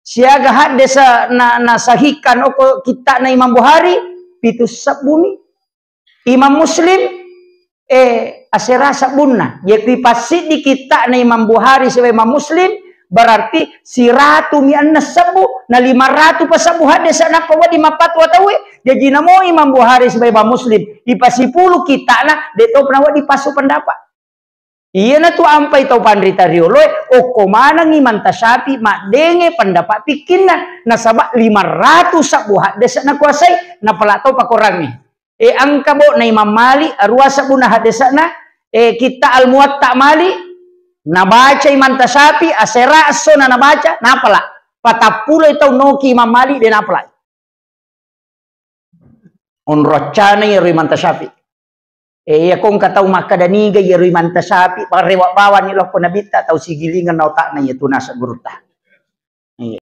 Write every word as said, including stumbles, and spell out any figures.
Siaga haddesa na, nasahihkan okko kitta'na Imam Bukhari, pitu sebbumi. Imam Muslim, eh, asera sebbunna. Jadi kui passiddi kitta'na Imam Bukhari sibawa Imam Muslim, berarti siratumi enneng sebbu, na lima ratu pa sebbu haddesa nappa wedding mappatwa tauwe. Jaji namo Imam Bukhari sibawa Imam Muslim, ipasipulu kitta'na, de' to pernah wedding pasu pendapat. Iyanatu ampai tau panrita rioloe, okko manengngi Imam Tasyafi maddenge pendapat fikkinna, nasaba lima ratu sebbu haddesa nakuasai, napala to pakorangnge. E, engka bo na Imam Malik, arua sebbuna haddesana, e, kitta Al-Muwatta Malik, nabaca Imam Tasyafi, asera esso na nabaca, napala. Patappulo taung noki Imam Malik, de napala. Onroccana iyaro Imam Tasyafi. E, iya ko engka tau makkada niga iyaro Imam Tasyafi, parewa bawanni lokko nabitta, tau sigilingeng na otakna iyatu naseng gurutta.